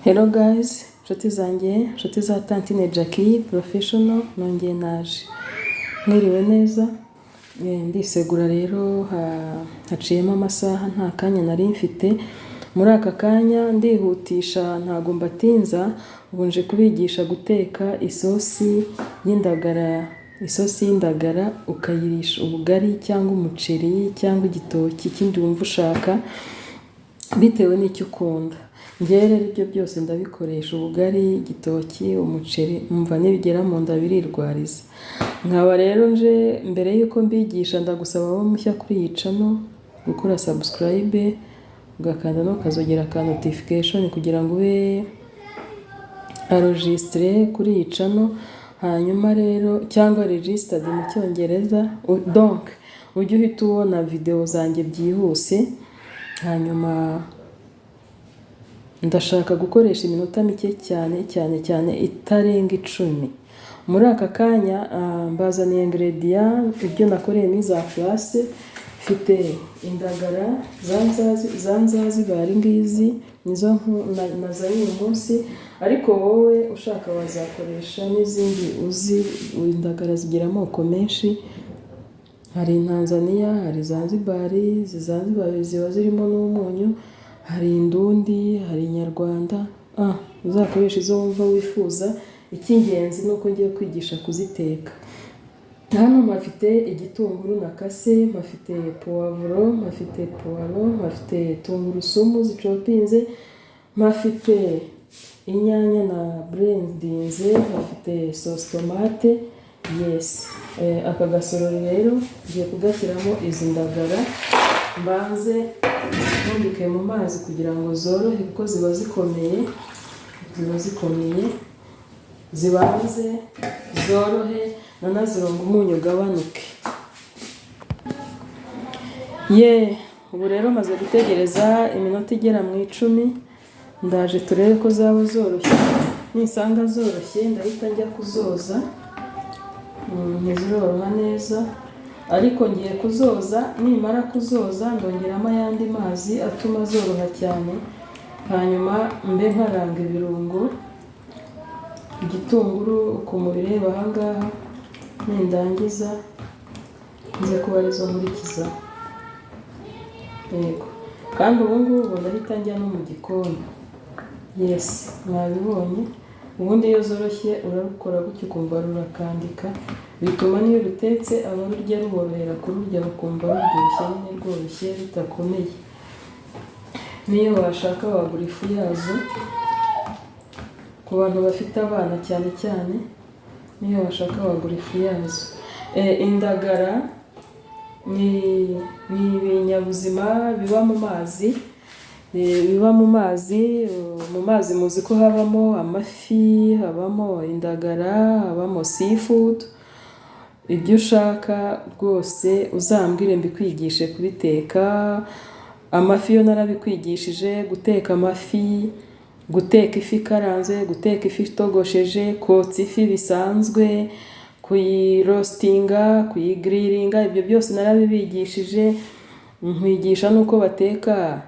Hello guys, nshuti zanjye, nshuti za Tantine Jackie Professional, nongeye naje. Mwiriwe neza? Ndisegura rero, haciyemo amasaha nta kanya nari mfite. Muri aka kanya ndihutisha, ntago mbatinza, ubu nje kubigisha guteka isosi y'indagara. Isosi y'indagara ukayirisha ubugari cyangwa umuceri cyangwa igitoki, ikindi wumva ushaka bitewe n'icyo ukunda. Njyewe rero ibyo byose ndabikoresha: ubugari, igitoki, umuceri, umva nibigera mu nda birirwariza. Nkaba rero nje, mbere y'uko mbigisha, ndagusaba wowe mushya kuri iyi channel gukora subscribe, ugakanda no kazogera ka notification kugira ngo ube enregistré kuri iyi channel, hanyuma rero cyangwa registered mu Cyongereza, donc ujye uhita ubona video zanjye byihuse. Hanyuma ndashaka gukoresha iminota mike cyane cyane cyane, itarenga 10. Muri aka kanya mbazaniye ingredient, ibyo nakoreye mise en place. Mfite indagara za Nzazibari, ngizi nizo nazanye uyu munsi, ariko wowe ushaka wazakoresha n'izindi uzi. Indagara zigira amoko menshi: hari Tanzania, hari Zanzibari, izi Zanzibari ziba zirimo n'umunyu, hari Indundi, hari Inyarwanda. Uzakoresha izo wumva wifuza, icy'ingenzi ni uko ngiye kwigisha kuziteka. Hano mpafite igitunguru nakase, mpafite puwavuro, mpafite puwaro, mpafite tungurusumu zicopinze, mpafite inyanya na blendinze, mpafite sauce tomate. Yes, aka gasorori rero ngiye kugashyiramo izi ndagara, mbanze mpfundike mu mazi kugira ngo zorohe, kuko ziba zikomeye, ziba zikomeye, zibanze zorohe, nanazironga umunyu ugabanuke. Ye, ubu rero maze gutegereza iminota igera mu 10, ndaje turebe ko zaba zoroshye. Nisanga zoroshye ndahita njya kuzoza. Ntiziroroha neza, ariko ngiye kuzoza. Nimara kuzoza ndongeramo ayandi mazi atuma zoroha cyane, hanyuma mbe nkaranga ibirungo. Igitunguru uko mubireba aha ngaha, nindangiza nze kuba arizo nkurikizaho. Yego, kandi ubu ngubu ndahita njya no mu gikoni. Yes, mwabibonye. Ubundi iyo zoroshye urarukora gutya ukumva rurakandika, bituma n'iyo rutetse abarurya ruborohera kururya, bakumva ruryoshye nyine, rworoshye, rutakomeye. N'iyo washaka wagura ifu yazo, ku bantu bafite abana cyane cyane, n'iyo washaka wagura ifu yazo. Indagara ni ibinyabuzima biba mu mazi, biba mu mazi. Mu mazi muzi ko habamo amafi, habamo indagara, habamo seafood. Ibyo ushaka rwose uzambwire mbikwigishe kubiteka. Amafi yo narabikwigishije: guteka amafi, guteka ifi ikaranze, guteka ifi itogosheje, kotsa ifi bisanzwe, kuyiroastinga, kuyigrillinga, ibyo byose narabibigishije. Nkwigisha n'uko bateka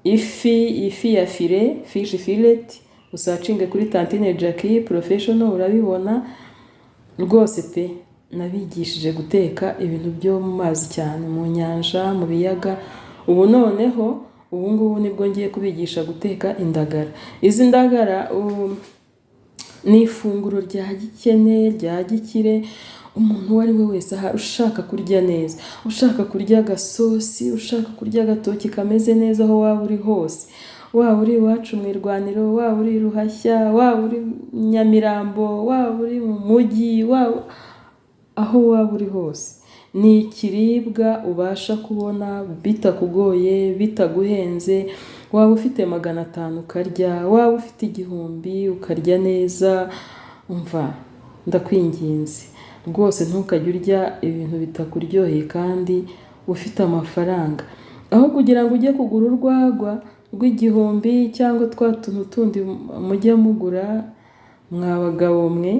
ifi, ifi ya filet, fish fillet. Usearchinge kuri Tantine Jackie Professional urabibona rwose pe. Nabigishije guteka ibintu byo mu mazi cyane, mu nyanja, mu biyaga. Ubu noneho, ubu ngubu nibwo ngiye kubigisha guteka indagara. Izi ndagara ni ifunguro rya gikene, rya gikire. Umuntu uwo ari we wese ahari ushaka kurya neza, ushaka kurya agasosi, ushaka kurya agatoki kameze neza, aho waba uri hose, waba uri iwacu mu Irwaniro, waba uri i Ruhashya, waba uri Nyamirambo, waba uri mu mujyi, waba aho waba uri hose, ni ikiribwa ubasha kubona bitakugoye, bitaguhenze. Waba ufite 500 ukarya, waba ufite 1000 ukarya neza. Umva, ndakwinginze rwose, ntukajye urya ibintu bitakuryoheye kandi ufite amafaranga. Aho kugira ngo ujye kugura urwagwa rw'igihumbi cyangwa twa tuntu tundi mujya mugura mwa bagabo mwe,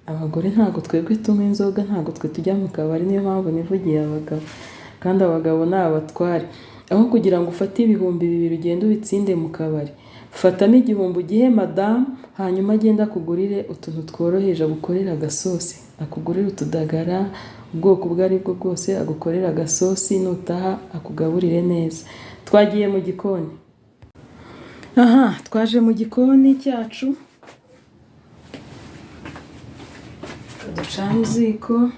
abagore ntabwo twebwe tunywa inzoga, ntabwo twe tujya mu kabari, niyo mpamvu nivugiye abagabo, kandi abagabo ni abatware. Aho kugira ngo ufate 2000 ugende ubitsinde mu kabari. Fatamo 1000 ugihe madamu, hanyuma agende akugurire utuntu tworoheje, agukorere agasosi, akugurire utudagara, ubwoko ubwo ari bwo bwose, agukorere agasosi, nutaha akugaburire neza. Twagiye mu gikoni. Aha twaje mu gikoni cyacu, ducana iziko.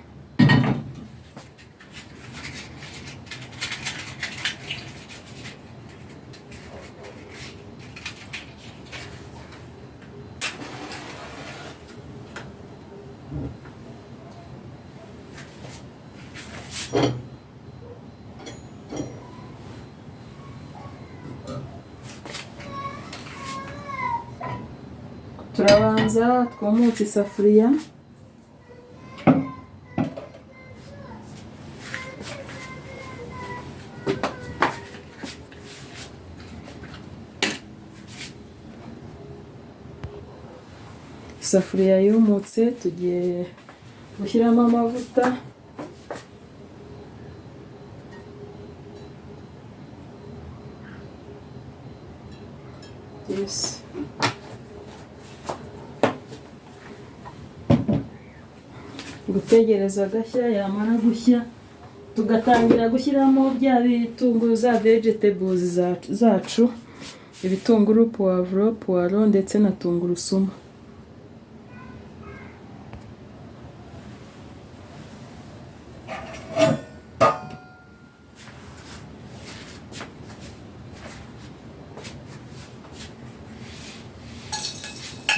Turabanza twumutse isafuriya, isafuriya yumutse, tugiye gushyiramo amavuta. Yes. Gutegereza agashya, yamara gushya tugatangira gushyiramo bya bitunguru, za vegetables zacu, ibitunguru, puwavuro, puwaro ndetse na tungurusumu.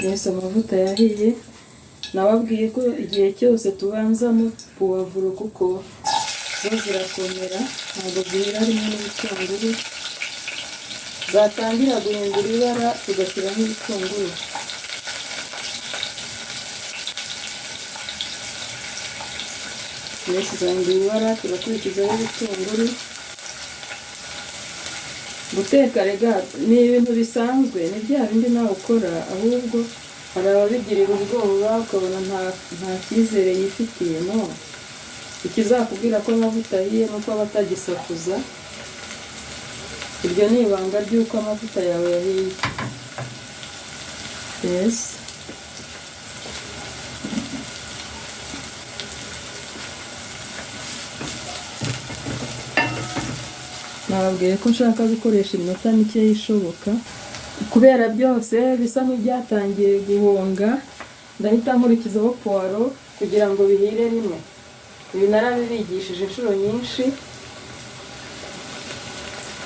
Yes, amavuta yahiye. Nababwiye ko igihe cyose tubanzamo puwavuro kuko zo zirakomera, ntabwo zihira rimwe n'ibitunguru. Zatangira guhindura ibara tugashyiramo ibitunguru. Yes, zahinduye ibara, tugakurikizaho ibitunguru. Guteka rega ni ibintu bisanzwe, ni bya bindi nawe ukora, ahubwo hari ababigirira ubwoba ukabona nta cyizere yifitiye. No ikizakubwira ko amavuta ahiye ni uko aba atagisakuza. Iryo ni ibanga ry'uko amavuta yawe yahiye. Yes. Nababwiye ko nshaka gukoresha iminota mike ishoboka, kubera byose bisa nk'ibyatangiye guhonga, ndahita nkurikizaho puwaro kugira ngo bihire rimwe. Ibi narabibigishije inshuro nyinshi.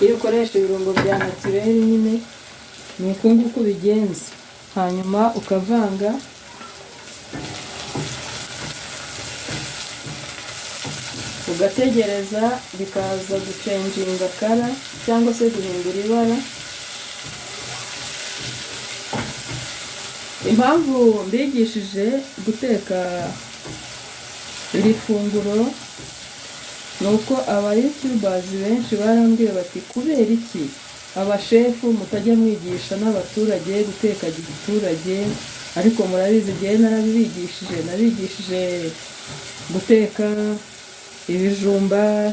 Iyo ukoresha ibirungo bya naturel nyine ni uku nguku ubigenza, hanyuma ukavanga. Ugategereza bikaza gucenjinga color cyangwa se guhindura ibara. Impamvu mbigishije guteka iri funguro ni uko aba youtubers benshi barambwiye bati kubera iki abashefu mutajya mwigisha n'abaturage guteka giturage? Ariko murabizi, igihe narabibigishije, nabigishije guteka ibijumba,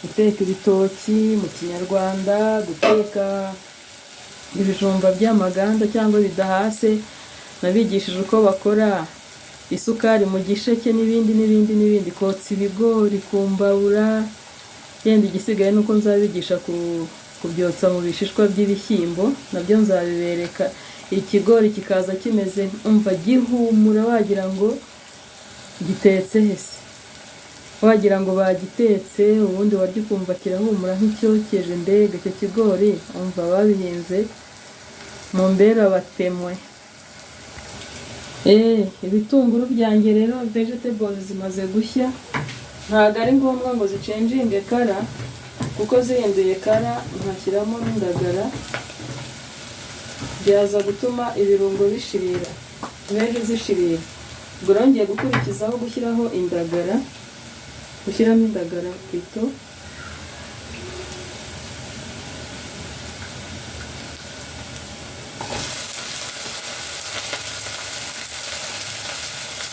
guteka ibitoki mu kinyarwanda, guteka ibijumba by'amaganda cyangwa bidahase, nabigishije uko bakora isukari mu gisheke n'ibindi n'ibindi n'ibindi, kotsa ibigori ku mbabura. Yenda igisigaye ni uko nzabigisha kubyotsa mu bishishwa by'ibishyimbo, nabyo nzabibereka. Ikigori kikaza kimeze, umva gihumura, wagira ngo gitetse hese, wagira ngo bagitetse, ubundi warya ukumva kirahumura nk'icyokeje. Mbega icyo kigori, umva babihinze mu mbera batemwe. Ibitunguru byanjye rero, vegetables zimaze gushya, ntabwo ari ngombwa ngo zicenjinge color, kuko zihinduye color nkashyiramo n'indagara byaza gutuma ibirungo bishirira, veg zishirira. Ubwo rero ngiye gukurikizaho gushyiraho indagara, gushyiramo indagara pito.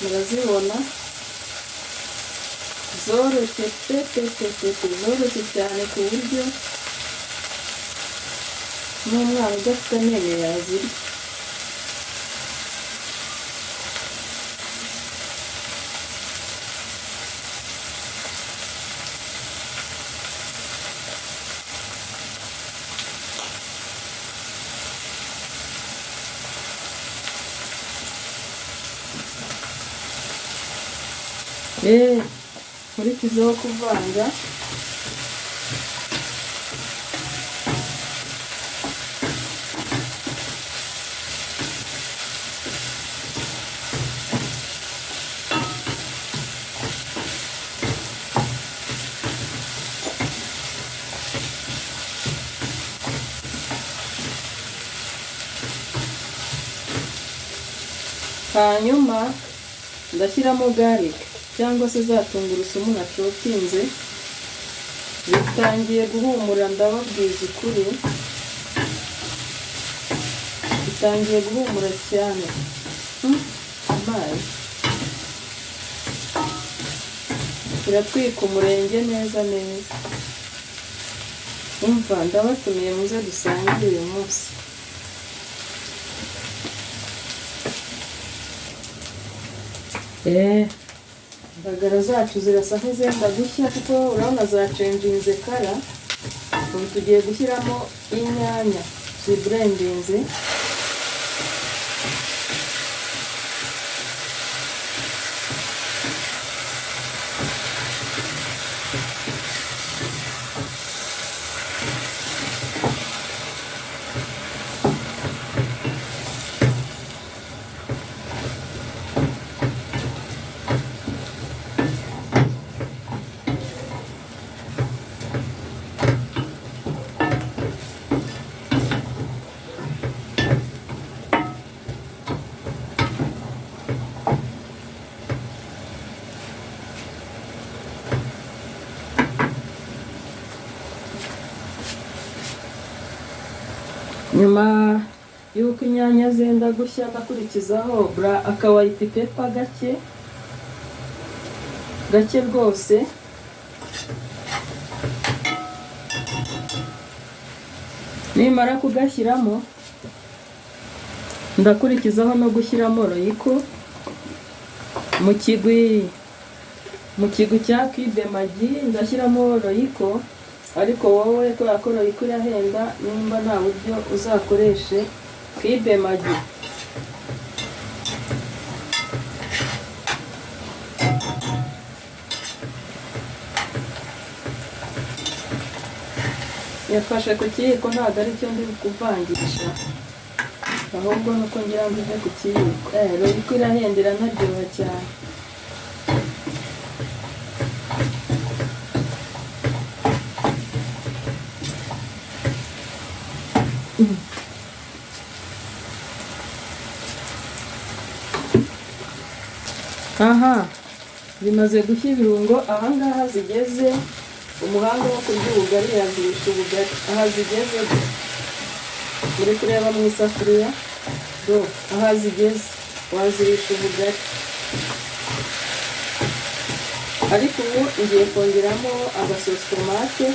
Murazibona zoroshye pe pe pe pe pe, zoroshye cyane ku buryo N'umwana udafite amenyo yazirya. Nkurikizeho kuvanga. Hanyuma ndashyiramo garlic cyangwa se za tungurusumu nacotinze. Bitangiye guhumura, ndababwiza ukuri, bitangiye guhumura cyane. Amazi biratwika umurenge neza neza. Umva, ndabatumiye muze dusangire uyu munsi. Indagara zacu zirasa nk'izenda gushya kuko urabona zacenjinze color. Ubu tugiye gushyiramo inyanya ziburendinze. Nyuma y'uko inyanya zenda gushya, ndakurikizaho aka white pepper gake gake rwose. Nimara kugashyiramo, ndakurikizaho no gushyiramo Royco mu kigwi cya cube Maggi. Ndashyiramo Royco, ariko wowe kubera ko Royco irahenda, nimba nta buryo uzakoreshe cube Maggi. Yafashe ku kiyiko, ntabwo ari cyo ndi kuvangisha, ahubwo nuko ngira ngo ive ku kiyiko. Royco irahenda, iranaryoha cyane. Aha bimaze gushya ibirungo, ahangaha zigeze, umuhanga wo kurya ubugari yazirisha ubugari. Aha zigeze, muri kureba mu isafuriya do, aha zigeze wazirisha ubugari. Ariko ubu ngiye kongeramo agasosi tomate.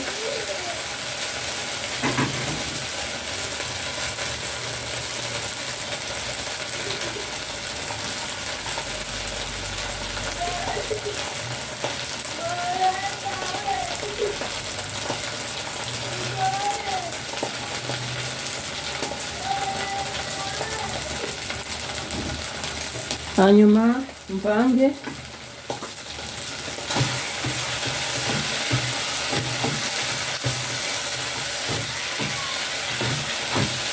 Hanyuma mvange.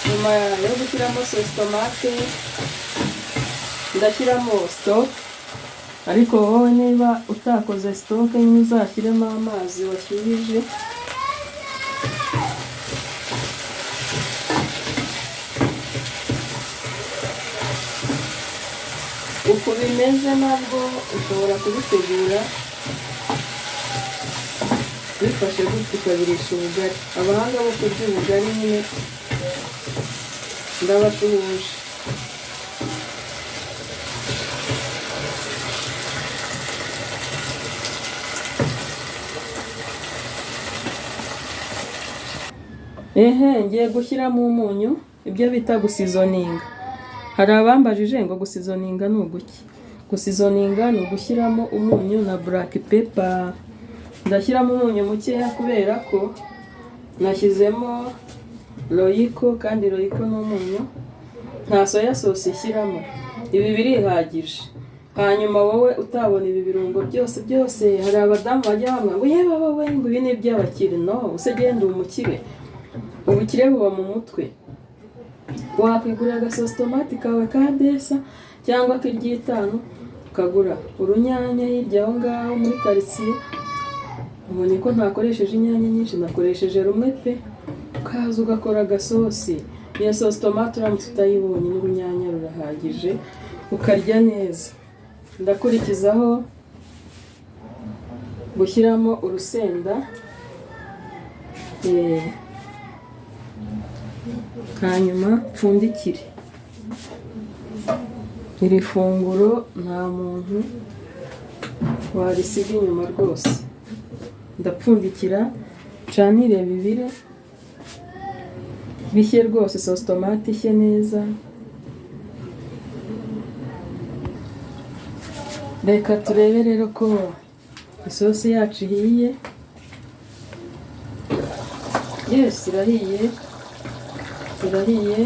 Nyuma yo gushyiramo sauce tomate, ndashyiramo stock, ariko wowe niba utakoze stock nyine uzashyiremo amazi washyuhije. Uko bimeze nabwo ushobora kubitegura bifashe gutya ukabirisha ubugari. Abahanga bo kurya ubugari nyine ndabashuhuje. Ehe, ngiye gushyiramo umunyu, ibyo bita guseasoninga. Hari abambajije ngo guseasoninga ni uguki? Guseasoninga ni ugushyiramo umunyu na black pepper. Ndashyiramo umunyu mukeya kubera ko nashyizemo Royco, kandi Royco ni umunyu, nta soya sauce ishyiramo. Ibi birihagije. Hanyuma wowe utabona ibi birungo byose byose, hari abadamu bajya bambwira ngo yewe wowe, ngo ibi ni iby'abakire. No use, genda umukire, ubukire buba mu mutwe. Wakwigurira agasosi tomate kawe ka desa cyangwa k'iryitanu, ukagura urunyanya hirya aho ngaho muri karitsiye. Ubonye ko ntakoresheje inyanya nyinshi, nakoresheje rumwe pe. Ukaza ugakora agasosi. Iyo sosi tomate uramutse utayibonye, n'urunyanya rurahagije, ukarya neza. Ndakurikizaho gushyiramo urusenda, hanyuma mpfundikire. Iri funguro nta muntu warisiga inyuma rwose. Ndapfundikira, ncanire bibire, bishye rwose, sosi tomate ishye neza. Reka turebe rero ko isosi yacu ihiye. Yes, irahiye, irahiye.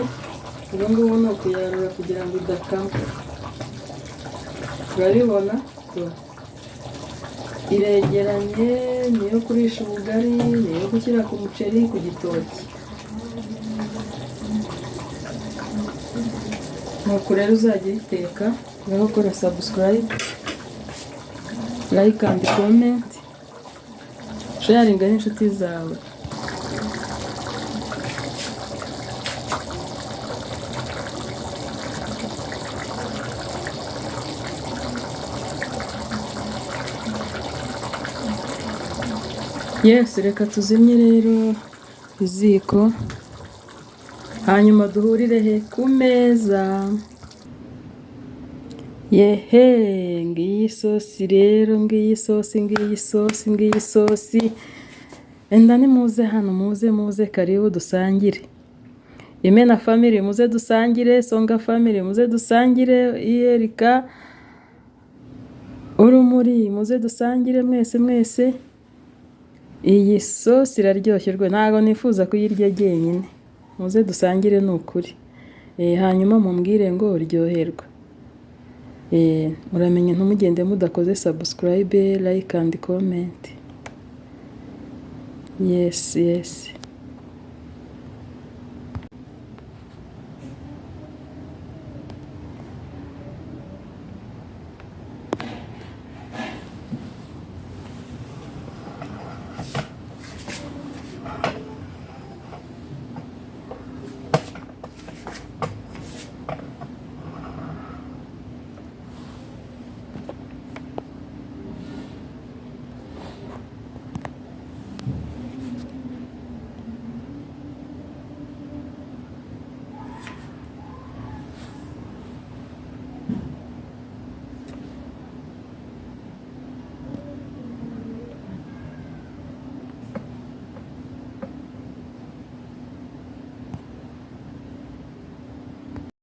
Ubu ngubu ni ukuyarura kugira ngo idakama. Urabibona iregeranye, niyo kurisha ubugari, niyo gushyira ku muceri, ku gitoki. Nuko rero uzajya uyiteka. Ngaho ukora subscribe, like and comment, sharinga n'inshuti zawe. Yes, reka tuzimye rero iziko, hanyuma duhurire he? Ku meza. Yehe, ngiyi isosi rero, ngiyi isosi, ngiyi isosi, ngiyi isosi. Enda nimuze hano, muze, muze, karibu dusangire. Imena Family, muze dusangire. Songa Family, muze dusangire. Iyerika Urumuri, muze dusangire mwese mwese. Iyi sosi iraryoshye rwose, ntabwo nifuza kuyirya jyenyine. Muze dusangire ni ukuri. Hanyuma mumbwire ngo ryoherwa. Muramenye ntimugende mudakoze subscribe, like and comment. Yes.